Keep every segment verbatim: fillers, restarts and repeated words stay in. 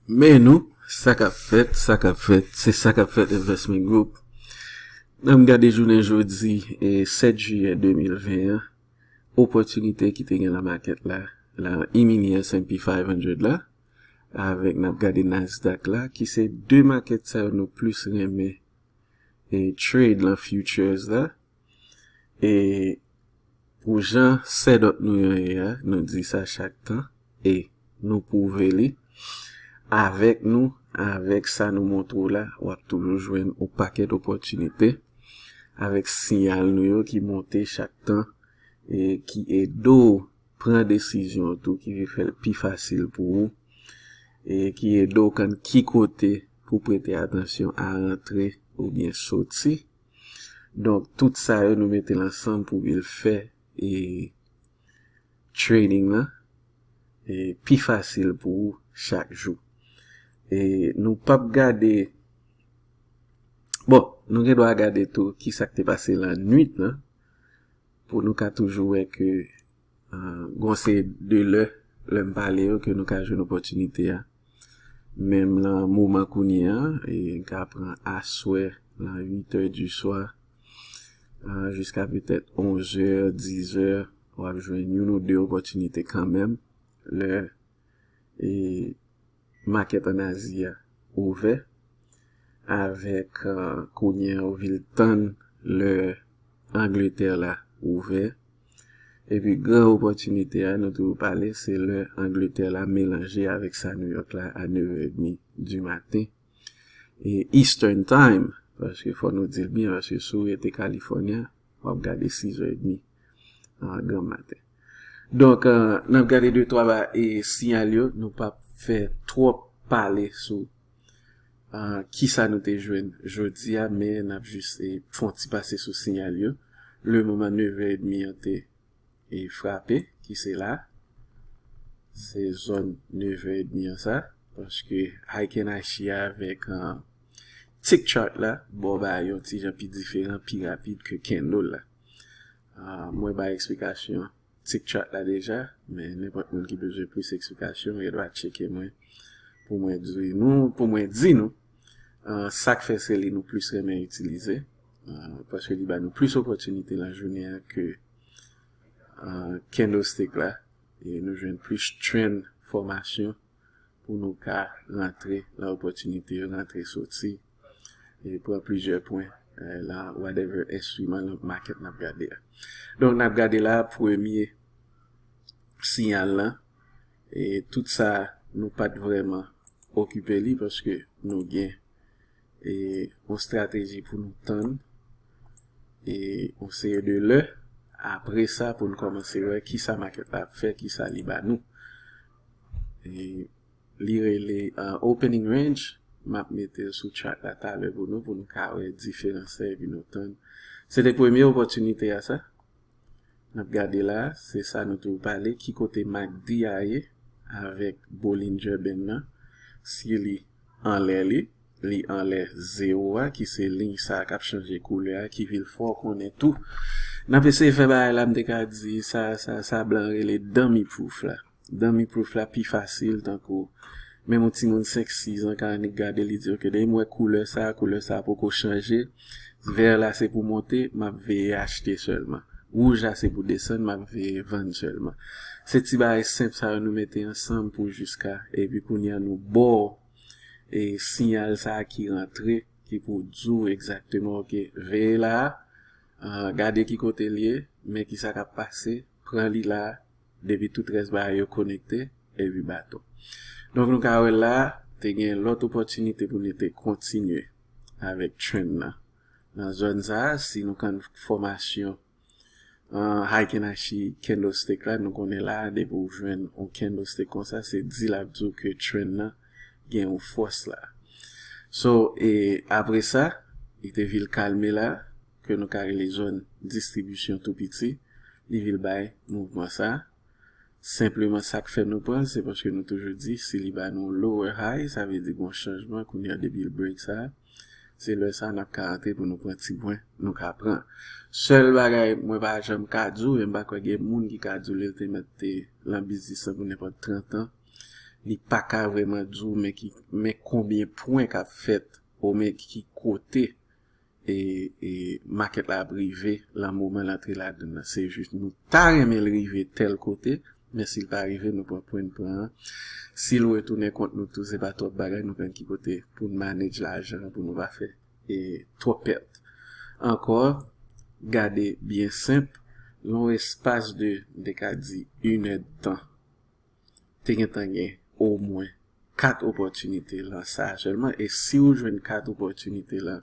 Men nou, sa k ap fèt, sa k ap fèt, se sa k ap fèt Investment Group. N ap gade jounen jodi, e sèt jiyè de mil ven an, opòtinite ki te gen nan makèt la, nan E mini S and P five hundred la, avèk n ap gade Nasdaq la, ki se de makèt sa yo nou plis renmen e trade lan futures la. E pou jan sèdòt nou yo ye a, nou di sa chak tan, e nou pwouve li. Avèk nou, avèk sa nou montre w la, w ap toujou jwenn yon pakèt opòtinite. Avèk siyal nou yo ki monte chak tan, e ki ede w pran desizyon tou, ki vin fè l pi fasil pou ou, e ki ede w konn ki kote pou prete atansyon a rantre oubyen soti. Donk, tout sa yo nou mete l ansanm pou vin fè e trading lan e pi fasil pou ou chak jou. E nou p ap gade, bon, nou gen dwa gade tou ki sa k te pase lannwit lan, pou nou ka toujou wè ke uh, gon se de lè, lè m pale yo, ke nou ka jwenn opòtinite a. Menm lan moman kounye a, e n ka pran aswè lan uit è di swa, uh, jiska petèt onz è, diz è, w ap jwenn youn ou de opòtinite kanmenm. Lè e makèt ann Azi a ouvè, avèk uh, kounye a ou vin tann lè Angletè la ouvè. Epi gran opòtinite a, nou toujou pale, se lè Angletè la melanje avèk sa New York la a nèv è edmi di maten. E Eastern Time, paske fò nou di l byen, paske si w rete California, w ap gade sis è edmi uh, granm maten. Donk, uh, n ap gade de twa ba e siyal yo, nou p ap fè twòp pale sou uh, kisa nou te jwenn jodi a, men n ap jis e, fè yon ti pase sou siyal yo. Le moman nèv è edmi an te e, frape, ki se la. Se zòn nèv è edmi an sa, paske Heiken Ashi avèk uh, Tick Chart la, bon ba yon ti jan pi diferan, pi rapid ke candle la. Uh, mwen bay eksplikasyon Tick Chart la deja, men nenpòt moun ki bezwen plis eksplikasyon, yo dwa tcheke mwen pou mwen di nou, pou mwen di nou uh, sa k fè se li nou plis renmen itilize, uh, paske li ba nou plis opòtinite lan jounen an ke uh, candlestick la, e nou jwenn plis trend fòmasyon pou nou ka rantre lan opòtinite yo, rantre soti, e pran plizyè pwen eh, lan whatever enstriman lan makèt n ap gade a. Donk, n ap gade la premye siyal lan, e tout sa nou pa t vrèman okipe li paske nou gen e yon estrateji pou nou tann e yon seri de lè. Apre sa, pou nou kòmanse wè kisa makèt la ap fè, kisa li ba nou. E li rele uh, opening range. M ap mete l sou chart la talè pou nou, pou nou ka wè diferans la epi nou tann. Se te premye opòtinite a sa. N ap gade la, se sa nou toujou pale, ki kote MACD a ye avèk Bollinger Band nan. Si li anlè li, li anlè zewo a, ki se liy sa a k ap chanje koulè a, ki vin fè w konnen tou. N ap eseye fè bagay la, m te ka di sa, sa, sa blan rele dummy proof la. Dummy proof la pi fasil, tankou menm yon timoun senk, sis an ka annik gade, li di, ok, depi m wè koulè sa, koulè sa poko chanje, vè la se pou monte, m ap veye achte sèlman. Wouj la se pou desann, m ap veye vann sèlman. Se ti bagay senp sa yo nou mete ansanm pou jiska, epi kounye a nou ba w e siyal sa a ki rantre, ki pou di w egzakteman, ok, veye la a, ah, gade ki kote l ye, men ki sa k ap pase, pran li la a, depi tout rès bagay yo konekte, epi baton. Donk, nou ka wè la, te gen lòt opòtinite pou nou te kontinye avèk trend nan. Nan zòn sa a, si nou konn fòmasyon, ah, Heiken Ashi candlestick la, nou konnen la, depi w jwenn yon candlestick konsa, se di l ap di w ke trend nan gen yon fòs la. So, e apre sa, li te vin kalme la, ke nou ka rele zòn distribisyon tou piti, li vin bay mouvman sa. Senpleman sa k fè nou pran l, se paske nou toujou di, si li ba nou lower high, sa vle di gon chanjman, kounye a depi l break sa, se lè sa n ap ka rantre pou nou pran ti pwen, nou ka pran. Sèl bagay mwen pa janm ka di w, e m pa kwè gen moun ki ka di w li te mèt te lan biznis lan pou nenpòt trant an, Li pa ka vrèman di w men ki, men konbyen pwen k ap fèt, ou men ki kote e, e makèt la ap rive lan moman l antre ladan nan. Se jis nou ta renmen l rive tèl kote, men si l pa rive, nou pran pwen n pran an. Si l retounen kont nou tou, se pa twòp bagay, nou konn ki kote pou n manage lajan an, pou nou pa fè e twòp pèt. Ankò, gade byen senp, lan yon espas de, m te ka di, inèdtan, te gentan gen omwen kat opòtinite lan sa a sèlman. E si w jwenn kat opòtinite lan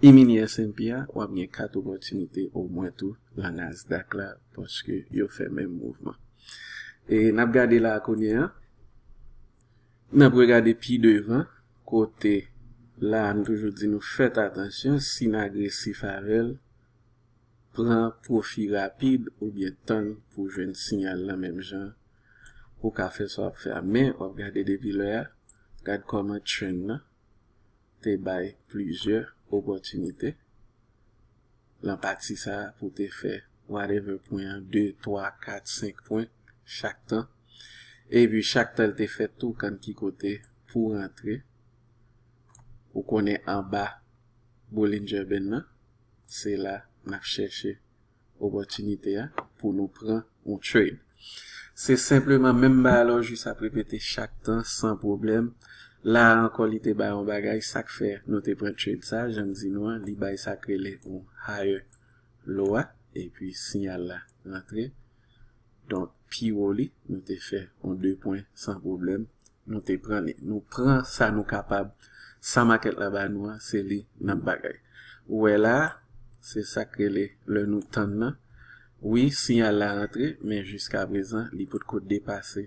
E-mini S and P a, w ap gen kat opòtinite omwen tou lan Nasdaq la, paske yo fè menm mouvman. E n ap gade la a kounye a, n ap regade pi devan, kote la a, m toujou di nou fèt atansyon, si n agresif avè l, pran pwofi rapid oubyen tann pou jwenn siyal lan menm jan pou w ka fè sa w ap fè a. Men w ap gade depi lè a, gad kòman trend nan te bay plizyè opòtinite lan pati sa a pou te fè whatever pwen an, de, twa, kat, senk pwen chak tan. Epi chak tan l te fèt tou, konn ki kote pou rantre. Ou konnen anba Bollinger Band nan, se la n ap chèche opòtinite a pou nou pran yon trade. Se senpleman menm bagay la w jis ap repete chak tan san pwoblèm. La a ankò, li te bay yon bagay, sa k fè nou te pran trade sa, jan m di nou an, li bay sa k rele yon higher low a, epi siyal la rantre. Donk, pi wo li, nou te fè yon de pwen san pwoblèm. Nou te pran li. Nou pran sa nou kapab. Sa makèt la ba nou an, se li n ap bagay. Ou wè la a, se sa k rele lè nou tann nan. Wi, siyal la rantre, men jiska prezan, li potko depase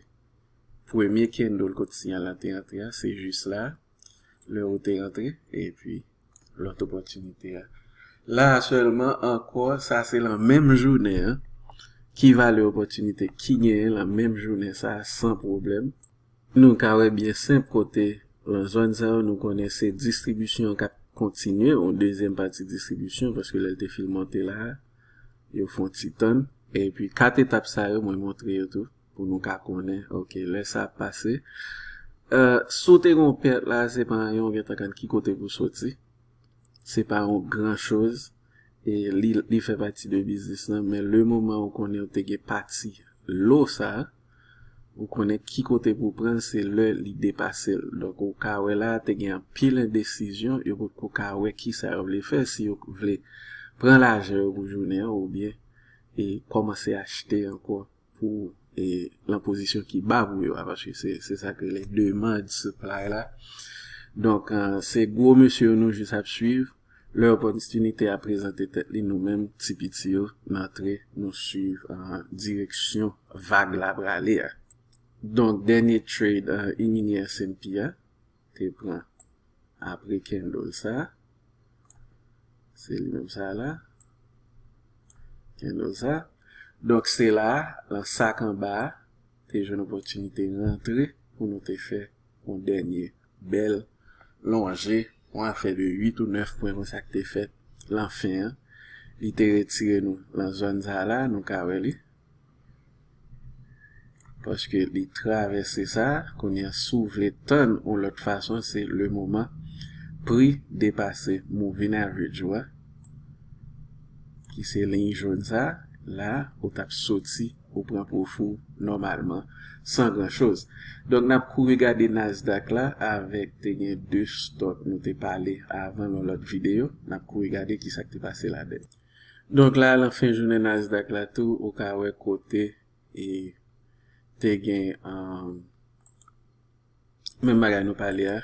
premye candle kote siyal la te rantre a, se jis la a, lè ou te rantre, epi lòt opòtinite a. La a sèlman ankò, sa se lan menm jounen an, ki valè opòtinite ki genyen lan menm jounen sa a san pwoblèm. Nou ka wè byen senp kote lan zòn sa yo, nou konnen se distribisyon k ap kontinye, yon dezyèm pati distribisyon, paske lè l te fin monte la a, yo fè yon ti tann. Epi kat etap sa yo, mwen montre yo tou, pou nou ka konnen, oke, lè sa ap pase. Euh, si w te gen yon pèt la, se pa anyen, w gentan konn ki kote pou soti. Se pa yon gran choz. E li, li fè pati de biznis lan, men le moman ou konnen ou te gen pati lo sa a, ou konnen ki kote pou pran l, se lè li depase l. Donk, ou ka wè la, te gen anpil endesizyon, yo potko ka wè ki sa yo vle fè, si yo vle pran lajan yo pou jounen an, oubyen e kòmanse achte ankò pou e, lan pozisyon ki ba pou yo a, paske se, se sa k rele demand supply la. Donk, euh, se gwo mesye yo nou jis ap swiv. Lè opòtinite a prezante tèt li, nou menm, ti piti yo, n antre, nou swiv, euh, direksyon vag la prale a. Donk, dènye trade, euh, E-mini S and P a te pran apre candle sa. Se li menm sa la. Candle sa. Donk, se la, lan sa k anba a, te jwenn opòtinite rantre pou nou te fè yon dènye bèl lonje, yon afè de uit ou nèf pwen konsa k te fèt lan fen an. Li te retire nou lan zòn sa la, nou ka wè li. Paske li travèse sa, kounye a, si w vle tann yon lòt fason, se le moman pri depase moving average ou a, ki se liy jòn sa, la, ou t ap soti, ou pran pwofi w nòmalman, san gran choz. Donk, n ap kouri gade Nasdaq la, avèk te gen de stock nou te pale avan nan lòt videyo, n ap kouri gade ki sa k te pase ladan l. Donk la, lan fen jounen Nasdaq la tou, ou ka wè kote e te gen, um, menm bagay nou pale a,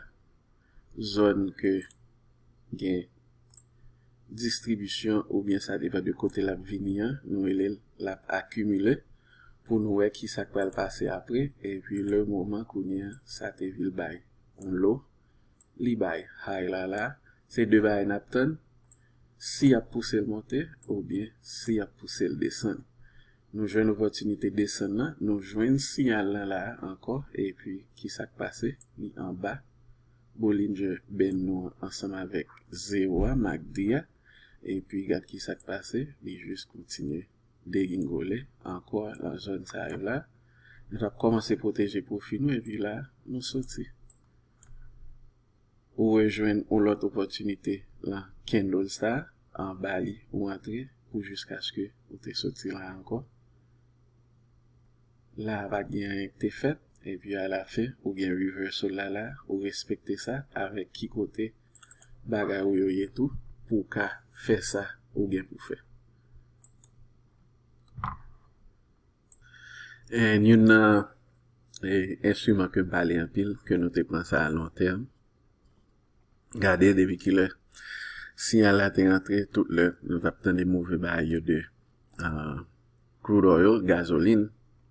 zòn ke gen distribisyon oubyen sa depann de kote l ap vini an, nou rele l l ap akimile pou nou wè ki sa k pral pase apre, epi le moman kounye a, sa te vin bay yon lo, li bay high la la, se de bagay n ap tann, si y ap pouse l monte oubyen si y ap pouse l desann. Nou jwenn opòtinite desann nan, nou jwenn siyal lan la ankò, epi ki sa k pase? Li anba Bollinger Band nou an ansanm avèk zewo a, M A C D a, epi gad ki sa k pase, li jis kontinye degingole ankò lan zòn sa yo la. Nou t ap kòmanse pwoteje pwofi nou, epi la, nou soti. Ou rejwenn yon lòt opòtinite lan candle sa, anba li ou antre pou jiskaske ou te soti la ankò. La a pa t gen anyen ki te fèt, epi alafen ou gen reversal la la, ou respekte sa avèk ki kote bagay ou yo ye tou, pou w ka fè sa ou gen pou fè. And youn nan e, enstriman ke m pale anpil, ke nou te pran sa a lon tèm. Gade depi kilè siyal la te rantre, tout lè nou t ap tande move bagay yo de uh, crude oil, gazolin,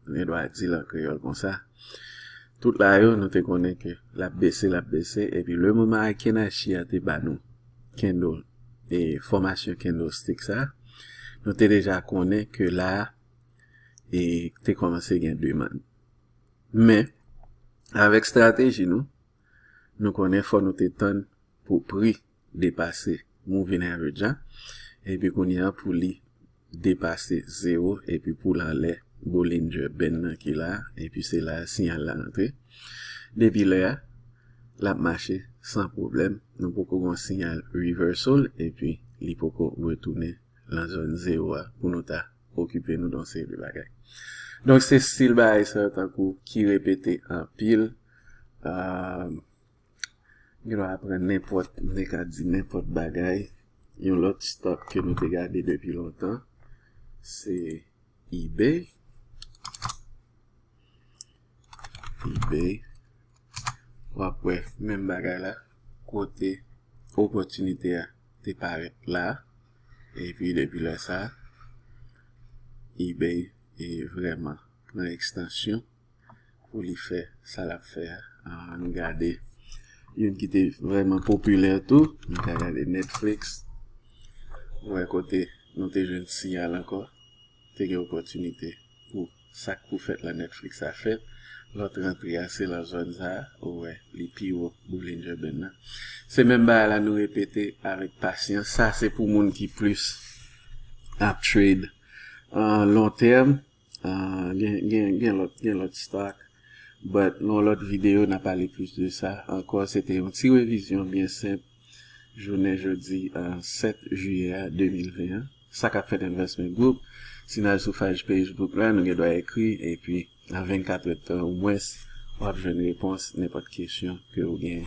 nou gen dwa di l an kreyòl konsa. Tout la yo, nou te konnen ke l ap bese, l ap bese, epi le moman Akenashi a te ba nou candle, e fòmasyon candlestick sa, nou te deja konnen ke la a, e te kòmanse gen demann. Men, avèk estrateji nou, nou konnen fò nou te tann pou pri depase moving average la, epi kounye a pou li depase zewo, epi pou l anlè Bollinger Band nan ki la, epi se la siyal la antre. Depi lè a, l ap mache san pwoblèm. Nou poko gen siyal reversal, epi li poko retounen lan zòn zewo a pou nou ta okipe nou de yon seri de bagay. Donk, se stil bagay sa yo tankou ki repete anpil. Uh, nou aprann nenpòt, nou te ka di nenpòt bagay. Yon lòt stock ke nou te gade depi lontan, se eBay. eBay. W ap wè menm bagay la, kote opòtinite a te parèt la, epi depi lè sa, eBay e vrèman pran ekstansyon pou li fè sa l ap fè a. Ann gade youn ki te vrèman popilè tou, nou ka gade Netflix. Ou wè kote nou te jwenn siyal ankò, te gen opòtinite pou sa k pou fèt lan Netflix a fèt. Lòt rantre a se lan zòn sa a, ou wè li pi wo Bollinger Band nan. Se menm bagay la nou repete avèk pasyans. Sa se pou moun ki plis ap trade an lon tèm. Ah, gen, gen, gen lòt, gen lòt stock. But nan yon lòt videyo, n a pale plis de sa ankò. Se te yon ti revizyon byen senp jounen jodi, ah, sèt jiyè a de mil ven an. Sa k ap fèt Investment Group, si n al sou paj Facebook la, nou gen dwa ekri, epi nan vennkat èdtan omwens, w ap jwenn repons nenpòt kesyon ke w gen